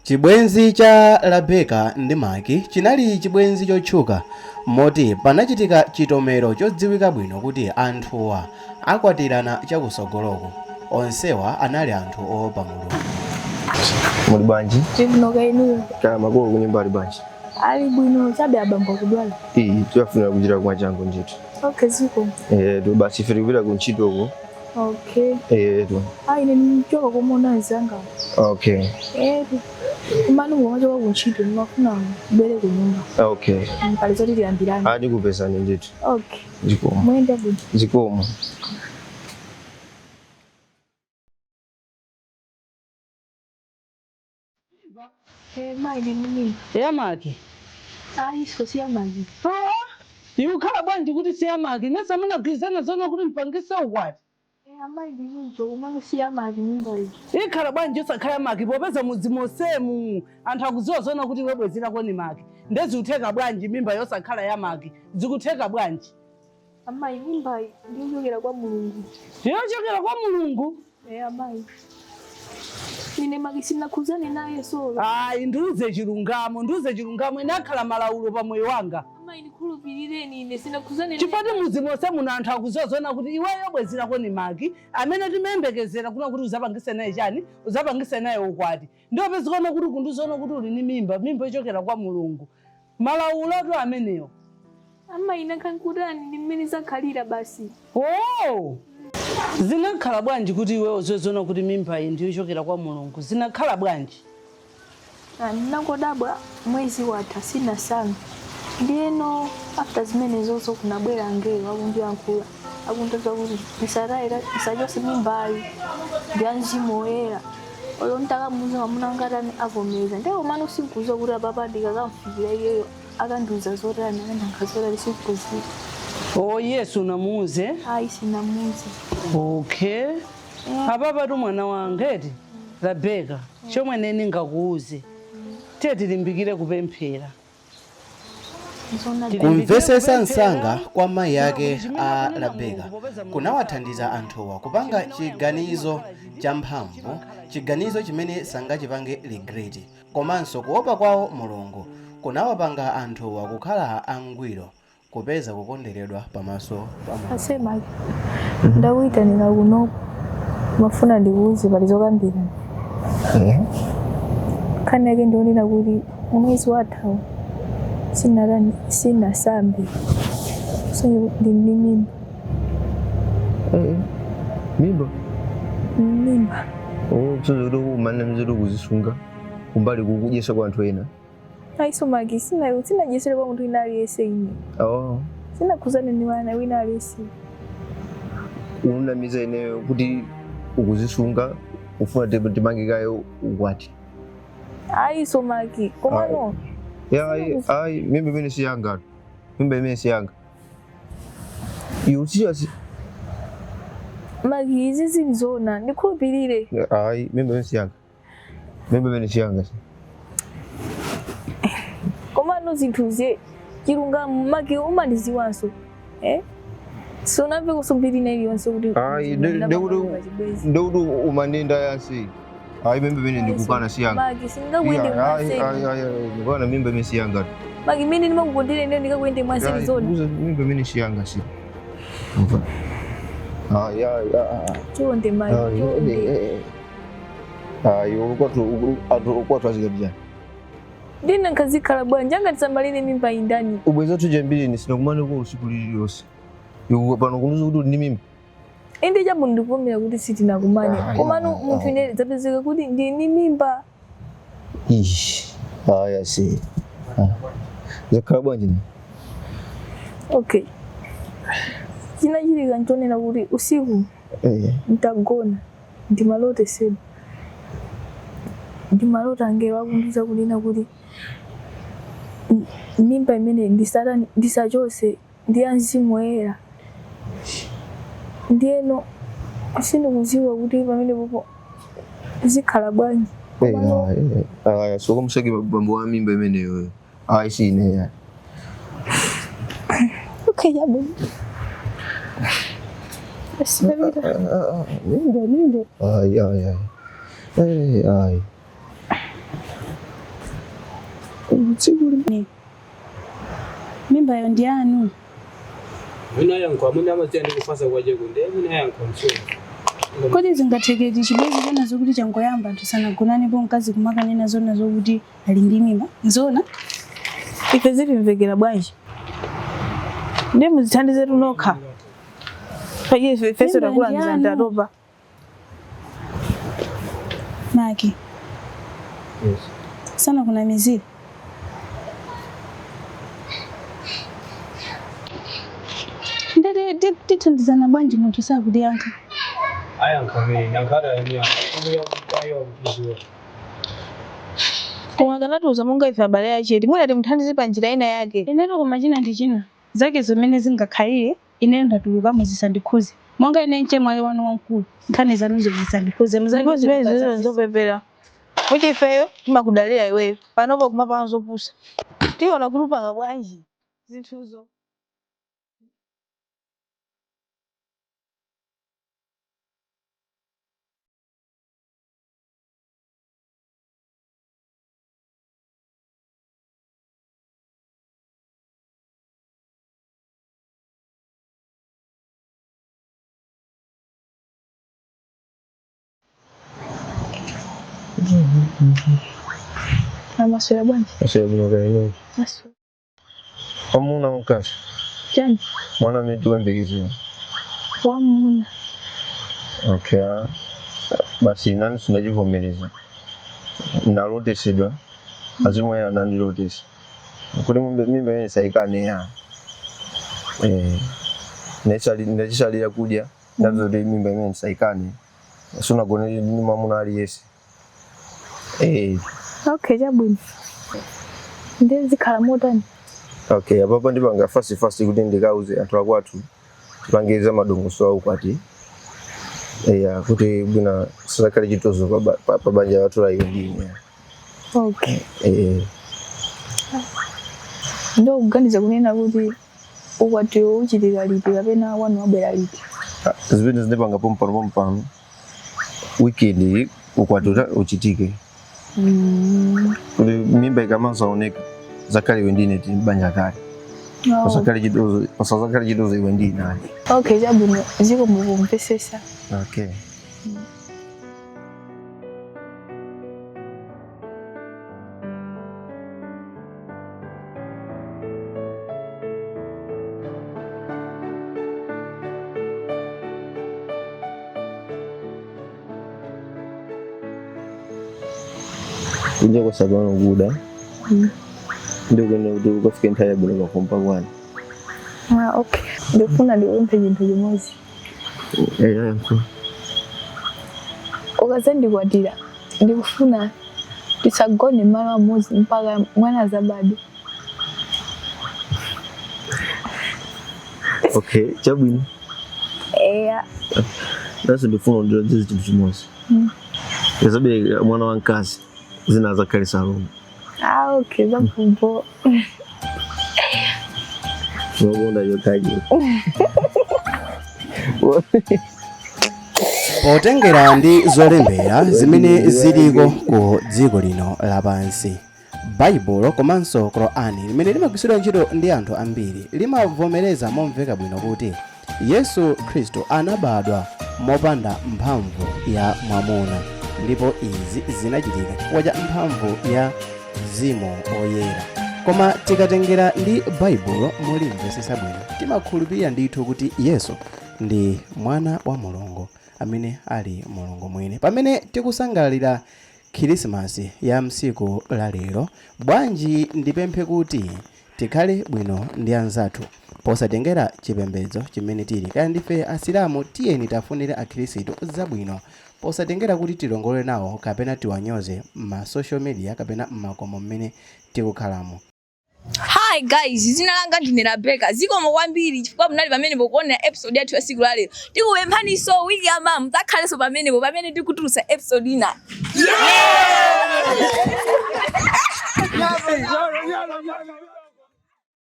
Chibwenzi cha Rabeka ndi Maki chinali chibwenzi chotchuka moti panachitika chitomero chodziwika bwino kuti anthuwa akwatirana chakusogoloku. Onsewa anali anthu oopa Mulungu. Muli bwanji? Tili kaya inuyo? Kaya makolo kunyumba ali bwanji? Ali bwino chabe abambo akudwala. Iyi tiwafunira kuchira kwa changu ndithu. Okay, zikomo. Eh, tu basi ife tikupita ku ntchito uko. Okay. Eh, tu. Ah, ine ndichoka kumuona mzanga. Okay. Eh, komano mumachoka ku ntchito ndimafuna mubwere ku nyumba. Okay. Pali zoti tiyambirane. Ah, ndikupezani ndithu. Okay. Zikomo. Muyende bwino. Zikomo. Eh, mayi ndi mimba. Ya Maki. Ayi, so si ya Maki. Ikukhala bwanji kuti si ya Maki? Nesa munagwirizana zoona kuti mpangise ukwati. Eh, amayi ndi choncho komano si ya Maki mimba iyi. Ikhala bwanji osakhala ya Maki popeza mudzi monsemu anthu akudziwa zoona kuti iwe bwenzi lako ni Maki. Nde zikutheka bwanji mimba yosakhala ya Maki? Zikutheka bwanji? Amayi, mimba iyi ndiyochokera kwa Mulungu. Yochokera kwa Mulungu? Eh, amayi. Ine Maki sinakhuzane naye solo. Ayi, ndiuze chilungamo, ndiuze chilungamo. Ine akhala malaulo pa moyo wanga. Amayi, ndikhulupirireni ine sinakhuzane naye. Chifukwa mudzi monse muno anthu akudziwa zoona kuti iweyo bwenzi lako ni Maki amene timayembekezera kuna kuti uzapangise naye chani, uzapangise naye ukwati. Ndiye pezikona kuti kundizoona kuti uli ni mimba, mimba yochokera kwa Mulungu. Malaulotu amenewo. Amayi, nakhankutani ndi mmene zakhalira basi. Oh! Zinakhala bwanji kuti iweyo uziwe kuti mimba iyi ndiyochokera kwa Mulungu? Zinakhala bwanji? Ah, ndinangodabwa mwezi watha sinasambe. Ndiyeno after zimenezozo kunabwera angelo akundiyankhula akundiuza kuti ndisataye ndisachose mimbayi ndi ya mzimu woyera. Olo nditakamuuza mwamuna wanga atani avomereza. Ndiye komano sindikudziwa kuti apapa ndikakamfikira iyeyo akandiuza zotani akandiyankha zotani sindikudziwa. Oh, Yesu unamuuze? Ayi, sinamuuze. Okay. Apapatu mwana wanga eti Rabeka, chomwe ine ndingakuuze. Tiye tilimbikire kupemphera. Kumvetsetsa msanga kwa mayi ake a Rabeka kunawathandiza anthuwa kupanga chiganizo champhamvu, chiganizo chimene sangachipange regret, komanso kuopa kwawo Mulungu kunawapanga anthuwa kukhala angwiro, kupeza kukonderedwa pamaso pa Mulungu. Ase Maki, ndakuyitanira kuno mafuna ndikuuze pali zokambirana. Nkhani yake ndionena kuti mwezi wathawu sinatani sinasambe so ndi ndi mimba. Mimba? Mimba. Oh, kusonyeza kuti umanena zoti ukuzisunga kumbali kukudyesa kwa anthu ena. Ayiso Maki, sinadyesere kwa munthu wina aliyense ine. Oh. Sinakhuzane ndi wana wina aliyense. Unamiza ineyo kuti ukuzisunga ufuna timange kaye ukwati. Ayiso Maki, komano. Ya, ayi, ayi, mimba imene si yanga. Mimba imene si yanga. You serious? Maki, izi zinzona, ndikhulupirire. Ayi, mimba imene si yanga. Mimba imene si yanga. Komano zinthu ze chilungamo Maki umandiziwanso. Eh? Sunamve kusumbirina iliyonse kuti Ayi, ndekuti umanenda yansi. Ayi, mimba imene ndikukana si yanga. Maki, sindingakuyende Ayi, ayi, mwanseri. ayi, ayi, ndikukana mimba imene si yanga. Maki, imene ndimakukondera ine ndingakuyende mwanseri zona. Mimba imene si yanga si. Umva. Ayi, ayi, ayi. Chonde Maki, Ayi, chonde. Ayi, ukwatu ukwatu azikapijani. Ndina nkazikhala bwanji angandisamalire mimba indani. Ubweza tuje mbiri ni sinakumane kwa usiku lililonse. Iwe pano kundiuza kuti uli ndi mimba. Inde chabwino ndikuvomera kuti sitinakumane. Komano munthu ine zapezeka kuti ndi ndi mimba. Ish. Aya si. Zakhala bwanji ni? Okay. Chinachitika nchonena kuti usiku ntagona ndimalote sebo. Ndimalota angelo akundiuza kunena kuti mimba imene ndisatani ndisachose ndi ya mzimu woyera. Ndiyeno sindikudziwa kuti pamenepopo zikhala bwanji. Aya, so kumsaki bambo wa mimba imeneyo. Ayi si ine ya. Okay, chabwino. Sipapita. Mimba, mimba. Ayi, ayi, ayi. Eh, ayi. Tsiku Mimbayo ndi yanu. Mwina yankho amene amadziwa ndi kufatsa kwacheko ndiye mwina yankho msomo. Kodi zingatheketi chibwenzi chona zokuti changoyamba anthu sanagonanepo mkazi kumakanena zona zokuti ali ndi mimba? Nzona? Ife zitimvekera bwanji? Ndiye muzithandize nokha. Paye ife ifeso Mimba takulangiza ndi yanu. ndatopa. Maki, Yes. sana kuna miziri. Ndete tithandizana bwanji munthu sakutiyankha. Ayankha amene yankhata amene ayo kuziwa. Koma akanatiuza monga ife abale ache timwena timuthandize pa njira ina yake. Ineto koma china ndi china zake zimene zingakhalire ineyo ndatulukamo zisandikhuze monga ine mchemwali wanu wamkulu nkhani zanuzo zisandikhuze. Ndipo zimene zizo nzopepera. Kuti ifeyo timakudalira iweyo panopo kumapanga zopusa. Tiona kuti upanga bwanji zinthuzo. Amaswera bwanji? Aswera bwino kaya. Aswera. Wamuna mkazi. Chani? Mwana amene tikuyembekezera. Wamuna. Okay. Basi nani sindachivomereza. Nalotesedwa. Azimu ena anandilotesa. Kuti mimba imene saikane ya. Eh. Ndachisalira kudya. Ndamva kuti mimba imene saikane. Sunagone ndi mwamuna aliyense. Eh. Okay, chabwino. Ndiye zikhala motani? Okay, apapo ndipanga fast fast kuti ndikauze anthu akwathu tipangiza madongosolo awo kwati. Eya, kuti bwina sizakhale chitozo pa banja lathu la iwe ndi ine. Okay. Eh, Ndo kuganiza kunena kuti ukwatiwo uchitika liti kapena wanu wabwera liti. Zimene zindipanga pompano pompano weekend iyi ukwati uchitike. Kuti mimba ikamazaoneka zakhale iwe ndi ine tili banja kale. Pasakhale chitozo, pasazakhale chitozo iwe ndi ine ayi. Okay, chabwino zikomo kumvesesa. Okay. Kunja kwasabana kuda ndikuenda kuti ukafike nthawi yabwino pakhompa kwani. Ah, okay. Ndikufuna ndikupemphe chinthu chimodzi. Eya. Ukazandikwatira ndikufuna tisagone malo amodzi mpaka mwana azabadwe. Okay, chabwino. Eya. Nasi ndifuna undilonjeze chinthu chimodzi. Ndizabereka mwana wamkazi zina azakhale Salome. Ah, okay, zapompo. Umakonda chokacho. Potengera ndi zolembera zimene ziliko ku dziko lino lapansi, Baibulo komanso Korani limene limagwiritsidwa ntchito ndi anthu ambiri limavomereza momveka bwino kuti Yesu Khristu anabadwa mopanda mphamvu ya mwamuna, ndipo izi zinachitika chifukwa cha mphamvu ya Mzimu Oyera. Koma tikatengera ndi Baibulo molimvetsetsa bwino, timakhulupirira ndithu kuti Yesu ndi mwana wa Mulungu amene ali Mulungu mwini. Pamene tikusangalalira Khirisimasi ya msiku la lero, bwanji ndipemphe kuti tikhale bwino ndi anzathu posatengera chipembedzo chimene tili. Kaya ndife Asilamu, tiyeni tafunire Akhristu zabwino posatengera kuti tilongole nawo kapena tiwanyoze ma social media kapena m'makomo mmene tikukhalamo. Hi guys, dzina langa ndine Rebecca. Zikomo kwambiri chifukwa munali pamenepo kuonera episode yathu ya tsiku la lero. Tikupemphaninso wiki yamawa mudzakhalenso pamenepo pamene tikutulutsa episode ina. Yeah!